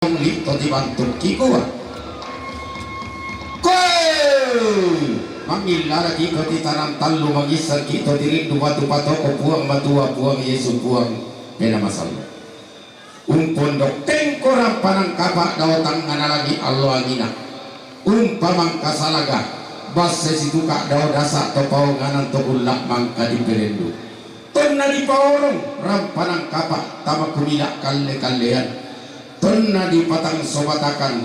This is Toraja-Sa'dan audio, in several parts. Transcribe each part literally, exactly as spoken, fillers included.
Lito ti bantuk kikua. Koe! Mangilala kito ti tanang tallu, mangissan kito ti rindu batu patoko Puang Matua, Puang Yesu, Puang Pena Masallo. Umpondok tengko rampanan kapa dao tangngana langi allo angina. Umpamangka salaga, basse situka dao dasa to paonganan to kulla mangka dipelendu. Tonna dipaorong rampanan kapa tama kumila kalle-kallean. Tonna dipatang sobatakan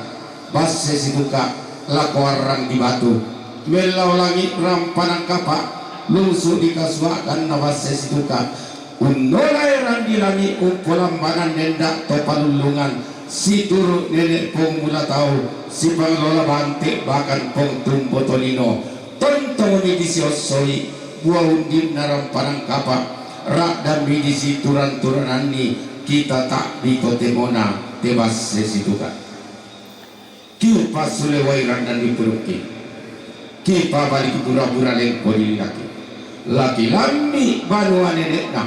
basse situka lako arrang di batu. Mellau langi rampanan kapa, lusu dikasuakan na basse situka. Unnolai randi langi umpolambanan nenda to palullungan, situru nene Pong Mula Tau, sipanglola bante bahkan Pong Tumbo Tolino. Tontongmi disiossoi bua undinna rampanan kapa, raddammi disituran-turananni, kita ta'bi totemona te basse situka. Kipasule wai randan di purukki, kipabaliki bura-bura lengko di lilaki. Laki lambi banua nenekna,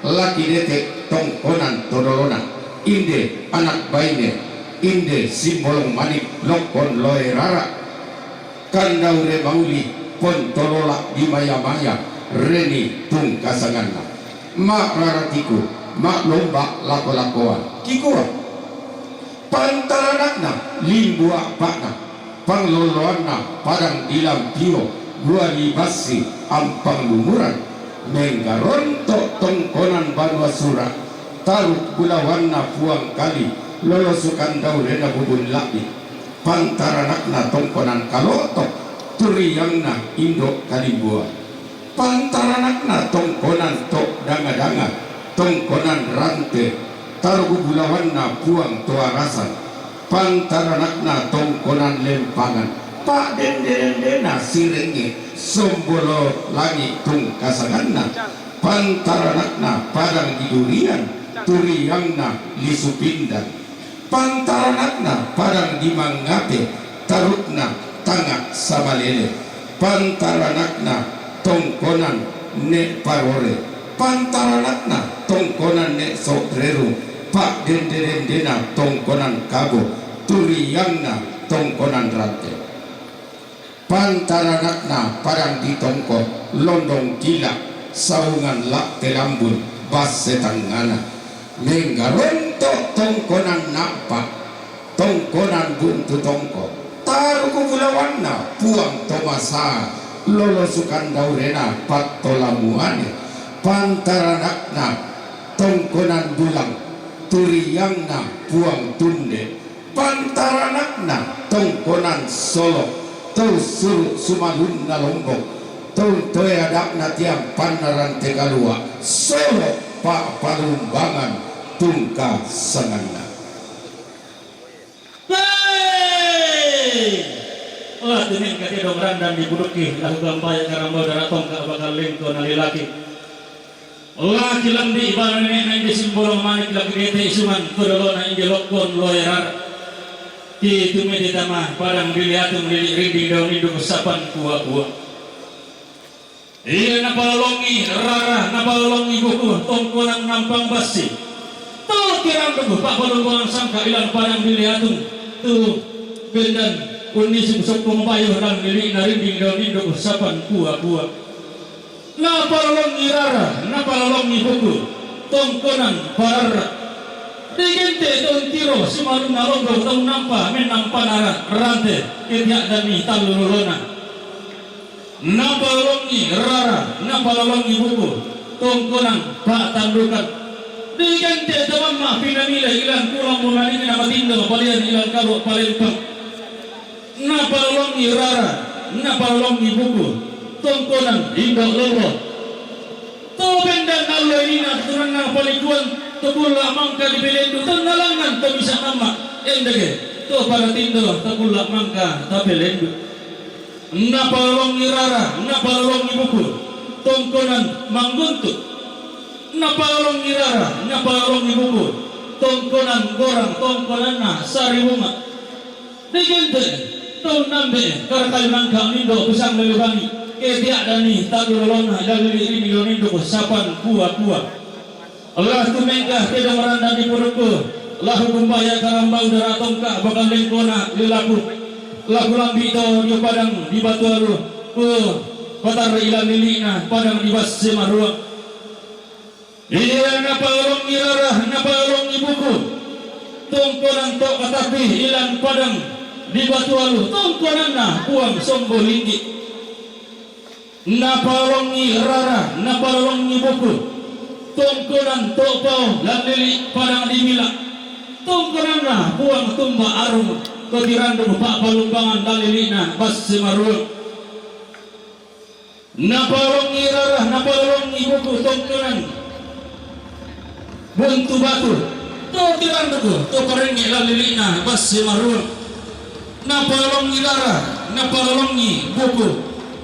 laki dete tongkonan todolona, inde anak baine, inde simbolong manik lokkon loe rara. Kandaure mauli pontolola di maya-maya, reni tungkasanganna. Ma'raratiku, ma'lomba lako-lakoan. Kikua, pantaranakna limbu a'pa'na, panglolloanna padang di Lampio, gua di Bassi ampang lumuran, menggaronto tongkonan banua sura, taruk bulawanna Puang Kali, lolosukan daurena bubun labbi. Pantaranakna tongkonan kalotok, turiangna indo kalimbuan. Pantaranakna tongkonan to danga-danga, tongkonan rante, tarugu bulawanna Puang Toarasan. Pantaranakna tongkonan lempangan, pa'dende-dendena sirengnge, sombolo langi tungkasanganna. Pantaranakna padang di durian, turiangna lisu pindang. Pantaranakna padang di Mangape, tarukna tanga Sabalele. Pantaranakna tongkonan ne Parore. Pantaranakna tongkonan ne So'reru. Pa'dende-dendena tongkonan Kabo, turiangna tongkonan Rante. Pantaranakna padang di Tongko, londong kila, saungan latte lambun, basse tangngana. Menggaronto tongkonan na'pa, tongkonan buntu tongko. Taruku bulawanna Puang Tomasa, lolosukan daurena pattolamuane. Pantaranakna tongkonan dulang, turiangna Puang Tunde. Pantaranakna tongkonan Solo, tau suru sumalunna Lombok, tau toe adakna tiang panna Rante Kalua, Solo pa'palumbangan tungka sanganna. Hei! Lah, tuning katedong randan di pudukki, lahu gampaya karambau daratong ka bakal lengko nalilaki. Laki lambi ibana nene'na inde simbolong manik, laki dete isungan kodolona inde lokkon loe rara. Ki tumete tama padang dili atung, lili rinding daun induk sapan kua-kua. Iya napalolongi rara, napalolongi buku, tongkonan nampang bassi. Tolo kirang duku, pa'palumbangan sangka ilan padang dili atung, tu bendan unnisung sokkong bayuh dan lili na rinding daun induk sapan kua-kua. Napalolongi rara, napalolongi buku, tongkonan pararra. Digente tontiro simalunna Lombok tau nampa mennampanara Rante, ketiak dani tallu lolona. Napalolongi rara, napalolongi buku, tongkonan pa'tandukan. Digente tamamma pinamile ilan kulang munaninna matindo palian ilan kalu palempang. Napalolongi rara, napalolongi buku, tongkonan indo lollo. To bendan allo inina tunanna palikuan, to kulla mangka dipelendu, to nalangngan to bisa namma, endege, to pada tindo, to kulla mangka tapelendu. Napalolongi rara, napalolongi buku, tongkonan mangguntu. Napalolongi rara, napalolongi buku, tongkonan gorang, tongkonanna sariwunga. Digente, tau nambe, karakayu nangka nindo pisang lele bangi, ketiak dani tallu lolona, dalili rini lonindo sapan kua-kua. Allah tumengka tedong randan di pudukku. Lahu kumbaya karambau dara tongka bakal lengkona lilaku. Laku lambi to dio padang di Batu Alu. Ku patar ilan lilina padang di Basse Maruang. Iya napalongi rara, napalongi buku. Tongkonan to katapi ilan padang di Batu Alu. Tongkonanna Puang Sombo Linggi. Napalongi rara, napalongi buku. Tongkonan to pao lan lili padang di Bila. Tongkonanna Puang Tumba Arung, to tirandung papalumbangan lan lilina Basse Maruang. Napalongi rara, napalongi buku. Tongkonan Buntu Batu, to tirandung, to parengnge lan lilina Basse Maruang. Napalongi rara, napalongi buku.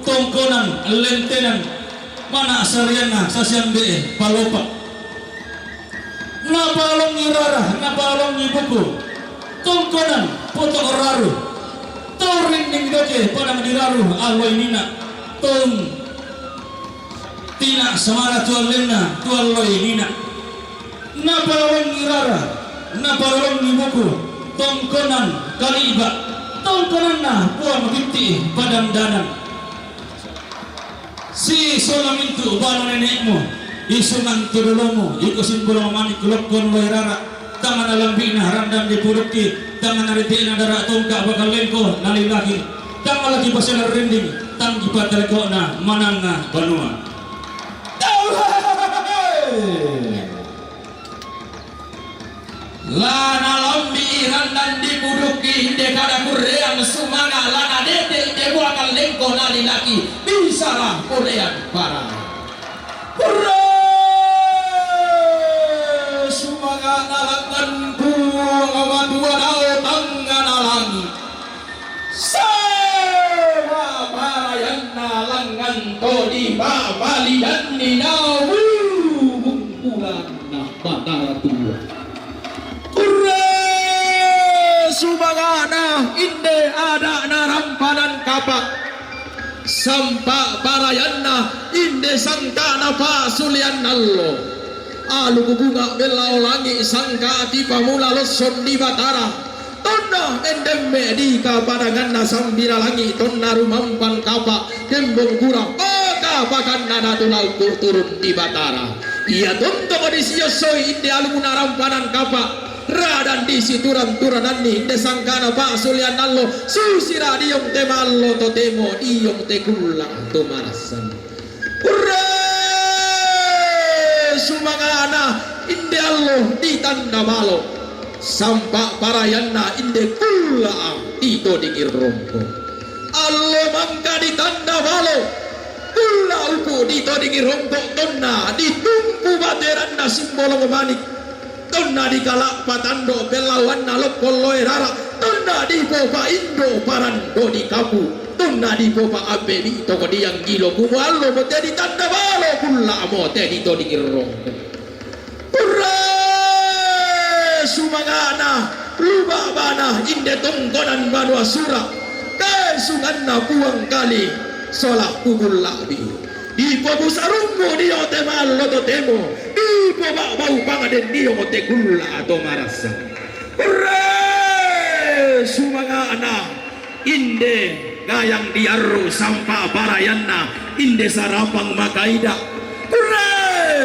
Tongkonan Lentenan, mana sarianna sasiambe palopa. Napalongi rara, napalongi buku. Tongkonan Potok Raru, to rinding doke padang di Raru alloinina. Tong Tina samara tuallenna, tualloinina. Napalongi rara, napalongi buku. Tongkonan Kaliba, tongkonanna Puang Bitti Padandanan. Si sola mintu bano nene'mu, isungan tu dolomu, iko Simbolong Manik Lokkon Loe Rara. Tangngana lambi'na randan dipudukki, tangngana rite'na dara tongka bakal lengko nalilaki, tangngana laki pasena rinding, tanggi patalekona mananna banua. Lana lambi'i randan dipudukki, inde kada kurreang sumanga, lana dete inde bakal lengko nalilaki, bisara kurreang para. Hurra! Sumanga'na langngan Puang Matua dao tangngana langi'. Saba parayanna langngan to dipabalianni dao bungkulanna Batara Tua. Kurre sumanga'na inde ada'na rampanan kapa'. Sampa parayanna inde sangka'na pa'sulean allo. Alu bubunga' bellao langi' sangka' tipamula lossong di Batara. Tonna endemme di kapadanganna sambila langi' tonna rumampan kapa' tembong gura. Paka-pakanna datu laukku turun di Batara. Ia tontong disio soi inde alumuna rampanan kapa'. Radan disiturang-turananni inde sangka'na pa'sulean allo, susi radiong te maallo totemo diong te kulla' to marassan. Hurra! Sumanga'na inde allo ditanda balo. Sampa parayanna inde kulla'a ditodingi rompo. Allo mangka ditanda balo. Kulla' upu' ditodingi rompo tonna ditumpu bateranna Simbolong Manik. Tonna dikala'pa tando' pellawanna Lokkon Loe Rara, tonna dipopa'indo' parando' di kapu', tonna dipopa'abbe' bi'to kodiang gilo, kumua allomo te ditanda balo, kulla'mo te ditodingi rompo. Hurra! Sumanga'na, luba'bana inde tongkonan banua sura', kaesunganna Puang Kali sola kukulla'bi. Dipobusarummu dio te maallo totemo, dipoba'bau pangden dio te kulla' to marassan. Hurra! Sumanga'na inde gayang diarru' sampa parayanna inde sarapang makaida'. Hurra!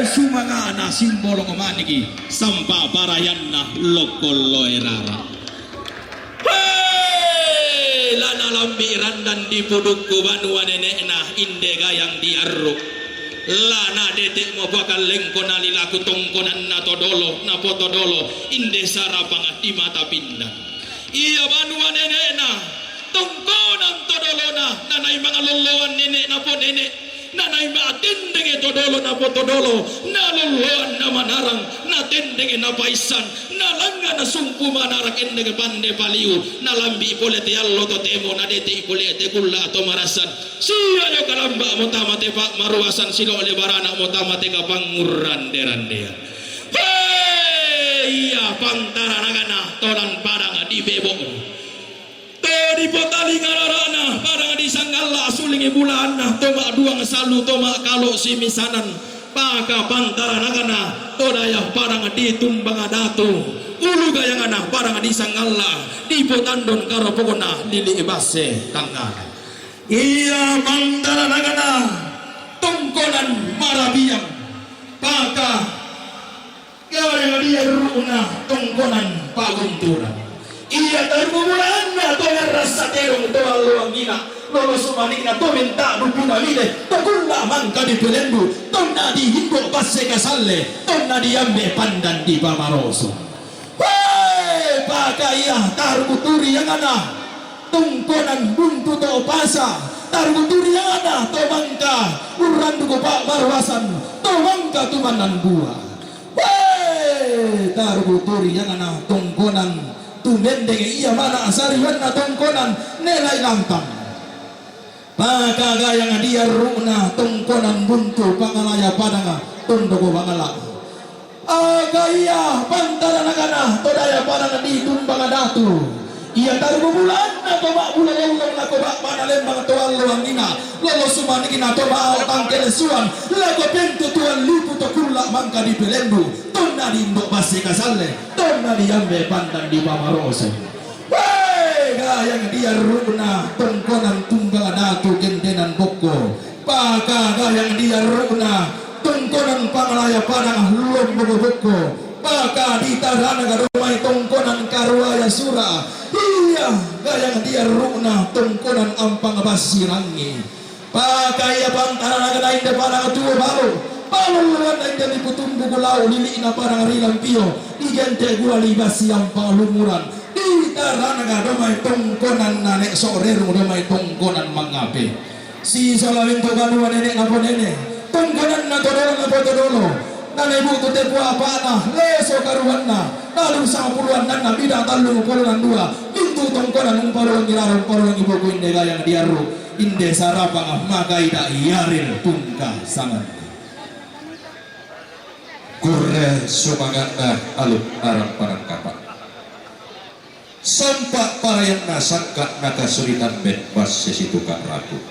Sumanga'na Simbolong Maniki sampa parayanna Lokkon Loe Rara. Hei! Lana lambi' randan dipudukku banua nene'na inde gayang diarru'. Lana dete'mo pakallengko nalilaku tongkonanna todolo, napotodolo, inde sarapang di mata pinna. Ia banua nene'na, tongkonan todolona, nanai mangalolloan nene' naponene'. Nanai ma'tendenge todolo napotodolo, nalolloan namanarang, natendenge napaissan, nalangnga nasumpu manarang endenge pande paliu, nalambi' pole te allo totemo, nadete'i pole te kulla' to marassan. Sia dio kalamba'mo tama te pa'maruasan, silo'le barana'mo tama te kapangngurrande-randean. Hei, ia pantaranakna tolan padang di Bebo. To dipotalinga rara'na padang di Sanggalla, sulingi bulaanna to ma'duang sallu to ma'kalo simisanan, paka pantaranakna to daya padang di Tumbang Datu, ulu gayangana padang disangalla, dipotandon karopokna lili' basse tangngana. Iya pantaranakana tongkonan marabiang, paka gayang diarru'na tongkonan pa'gunturan. Iya tarubulaanna to marrassa tedong to alloangngina, lolo sumani'na to menta'du punamide, to kulla' mangka dipelendu, tonna diindo' basse kasalle, tonna diambe' pandan dipamaroso. Wee, paka iya tarubuturi angana tongkonan buntu to pasa, tarubuturi angana to mangka urranduku pa'baruasan, to mangka tumanan bua. Wee, tarubuturi angana tongkonan tumendeng, iya mana' sariwanna tongkonan nelai lantang. Paka gayang diarru'na tongkonan buntu pangalaya padanga tondoko bangala. Aga iya pantaranakana to daya padanga ditumbang datu. Iya tarubulaanna to ma'bula lollong lako ba'bana lembang to alloangngina, lolo sumani'na to ma'ao tangkelesuan lako pentu tuan lipu to kulla' mangka dipelendu, tonna diindo' basse kasalle, tonna diambe' pandan dipamaroso. Wee, gayang diarru'na tongkonan tumbang datu gendenan bokko, paka gayang diarru'na tongkonan pangalaya padang lombong bokko, paka ditarana gado mai tongkonan karuaya sura'. Iya, gayang diarru'na tongkonan ampang bassirangngi. Paka iya pantaranakana inde padang tuo balo, palolloanna inde diputumbu gulau lili'na padang ri lampio, digente' guali basiang palumuran, ditarana gado mai tongkonan nane' so'rerung do mai tongkonan mangape. Sisola mintu' banua nene' naponene', tongkonanna todolo napotodolo, nane' bu'tu te puapa'na, leso karuanna, nalu sangpuluannanna bidang tallung pulunan dua, mintu' tongkonan umpaluangi rara umpaluangi buku inde gayang diarru'. Inde sarapang makaida' iaril pungkasangan. Kurre sumanga'na aluk narang panangkapa'. Sampa' parayanna sangka' nakasulitan men basse situka' raku.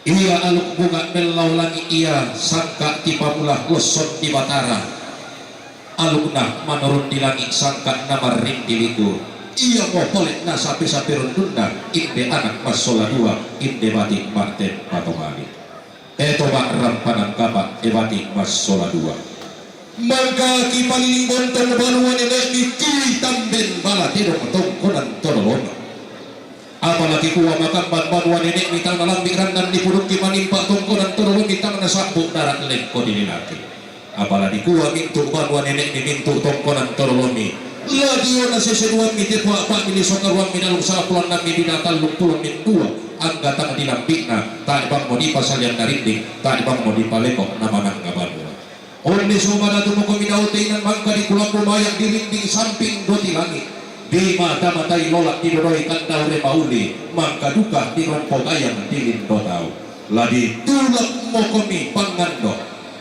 Iya aluk bunga' mellau langi' iya sangka' tipamula losson di Batara. Alukna manurun di langi' sangka' namarring di liku. Iyamo pole' nasape-sape rundunna, inde anak massola dua, inde bati' ma'ten patomali. E to ma'rampanan kapa', e bati' massola dua. Mangka kipaliling bontong banua nene'mi, kitamben bala tedong tongkonan todolomi. Apalagi kua makamban banua nene'mi tang nalambi' randan dipudukki manimpa tongkonan todolomi tang nasabbu' dara' lekko dililaki. Apalagi kua mintu' banua nene'mi mintu' tongkonan todolomi. La diona sese duammi te puapa'mi liso karuammi dalu sapulannammi bidang tallung pulo min dua, angga tang dilambi'na, tae' bangmo dipasalian narinding, tae' bangmo dipaleko namanangga banua. Onde sumadatu mokomi dao teinan mangka dikulambu maya' dirinding samping doti langi', dimata-matai lola' didodoi tandau re mauli, mangka duka dirompo gayang dilindo tau. La ditula' mokomi pangando,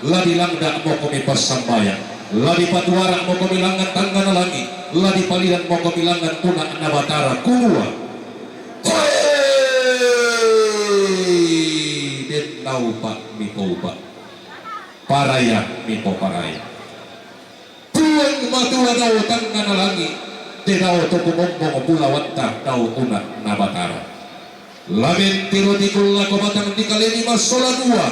la dilangda' mokomi passambayang, la dipatuara' mokomi langngan tangngana langi', la dipalidan mokomi langngan una'na Batara, kumua, Hei! Den naupa' mipoupa'. Paraya mipoparaya. Puang Matua dao tangngana langi', te dao to kumombong bulawanta dao una'na Batara. Lamen tiro tikul lako batang dikalemi massola dua,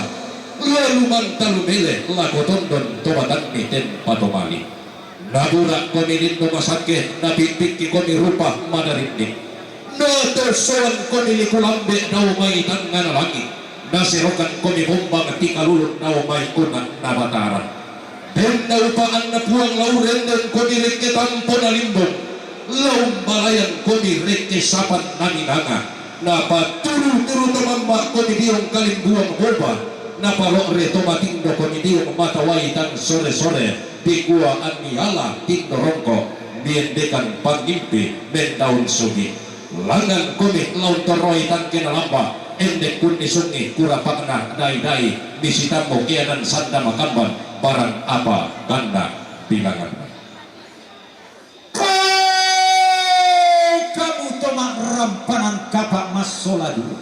lalu mantalu mele lako tondon to batanni ten patomali. Nabura'komi lindo masakke, napi'pikki komi rupa madarinding. Natossoankomi liku lambe' dao mai tangngana langi', naserokankomi bombang tikalulun dao mai una'na Batara. Den naupa' anna Puang la urendengkomi rekke tampona limbong, la umbalayankomi rekke sapanna minanga, napaturu-turu to mamma'komi diong kalimbuang boba, napalo're to matindokomi diong mata wai tang sore-sore, dikua anniala tindo rongko, miendekan pangngimpi mendaun sugi. Langngankomi la untoroi tangke nalamba, ende' kunnisungngi kurapa'na dai-dai, misitammu keanan sanda makamban barang apa ganna' bilanganna. Kamu to ma'rampanan kapa' massola dua,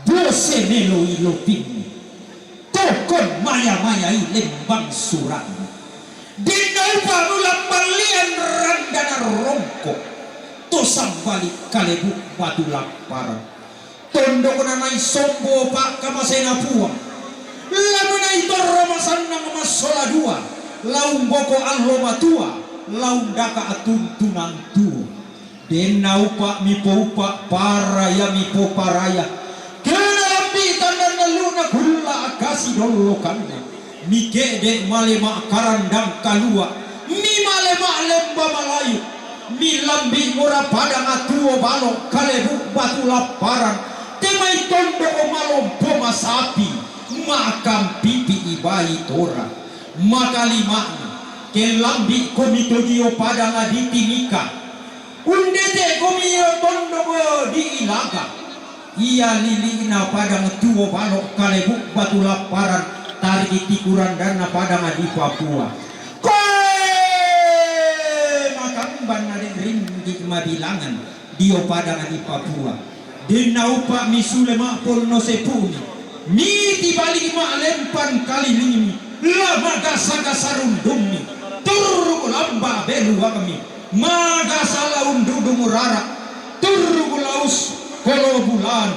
bose meloi lopinni, tokon maya-mayai lembang sura'mu. Dinna upa' mulamballian Rongko, to sambali' Kalebu' Batu Lapparan. Tondok nanai sombo pa'kamasena Puang. Lamunai torro masannang massola dua, laung boko allo matua, laung daka' tuntunan tuo. Den naupa' mipoupa', paraya mipoparaya. Kena lambi' tandan nallu'na kulla' kasi dollokanna. Mike'de' male ma'karandang kalua', mimale ma'lemba malayu, milambi' mora padang tuo balo' Kalebu' Batu Lapparan, te mai tondok malompo masapi, ma'kampipi'i bai tora. Makalima'na, ke lambi'komi to dio padang di Timika, undete'komi io tondok di Ilaga. Ia lili'na padang tuo balo' Kalebu' Batu Lapparan, tariki tikurandanna padang di Papua. Koe makamban na de' ringgi' mabilangan dio padang di Papua. Den naupa' misule ma'ponno sepu'mi, mitibaliki ma'lempan kalilingmi, la magasa-gasa rundummi, turru' lamba' beluangmi, magasa laung dudung rara, turru' laus kolo bulan,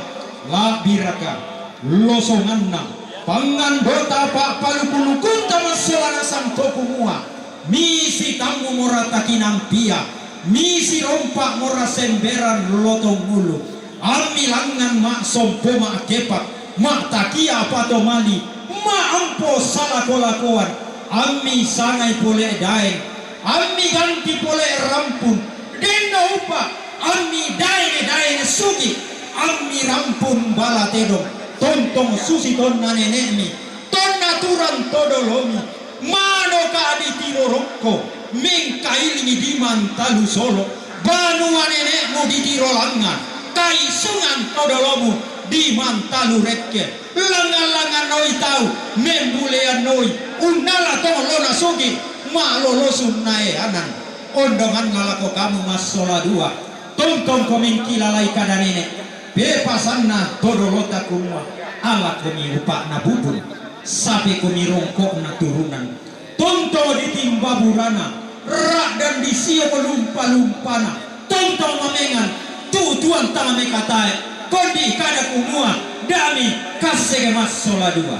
la'biraka losonganna, pangandota pa'paluku-lukunta massola nasang to kumua, misi tammu mora takinampia, misi rompa' mora semberan lotong ulu, ammi langngan ma'sompo ma'kepak, ma'takia patomali, ma'ampo salako-lakoan, ammi sangai pole daeng, ammi ganti pole rampun, den naupa', ammi daeng-daeng sugi', ammi rampun bala tedong, tontong susi tonna nene'mi, tonna turang to dolomi, manoka' ditiro rokko, mengkailingi di mantalu solo, banua nene'mu ditiro langngan, kaisungan to dolomu di mantalu rekke. Langngan-langngan noi tau, membulean noi, unnala tong lona sugi', ma'lolosu unnaeanan. Ondonganna lako kamu massola dua, tontongko mengkilalai kada nene', pepasanna to dolota kumua, alakomi upa'na bubun, sapekomi rongko'na turunan. Tonto ditimba burana, ra'dan disio lumpa-lumpana, tonto mamengan, tu'tuan tama mekatae, kondi kada kumua, da'mi kassege massola dua.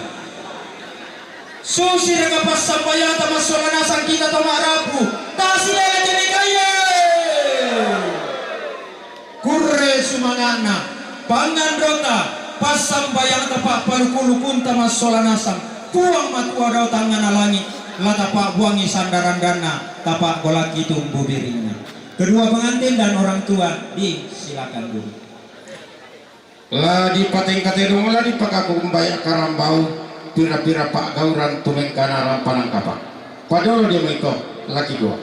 Susiraka passambayangta massola nasang kita to ma'rabu, tasilele kene kaye. Kurre sumanga'na, pangandota, passambayangta pa'paluku-lukunta massola nasang, Puang Matua dao tangngana langi', la tapa'buangi sandarandanna, tapa'golaki tumbu biringna. Kedua pengantin dan orang tua, disilakan duduk. La dipatengka tedong, la dipakakumbaya karambau, pira-pira pa'gauran tumengkana rampanan kapa'. Padolo dio maito, laki dua.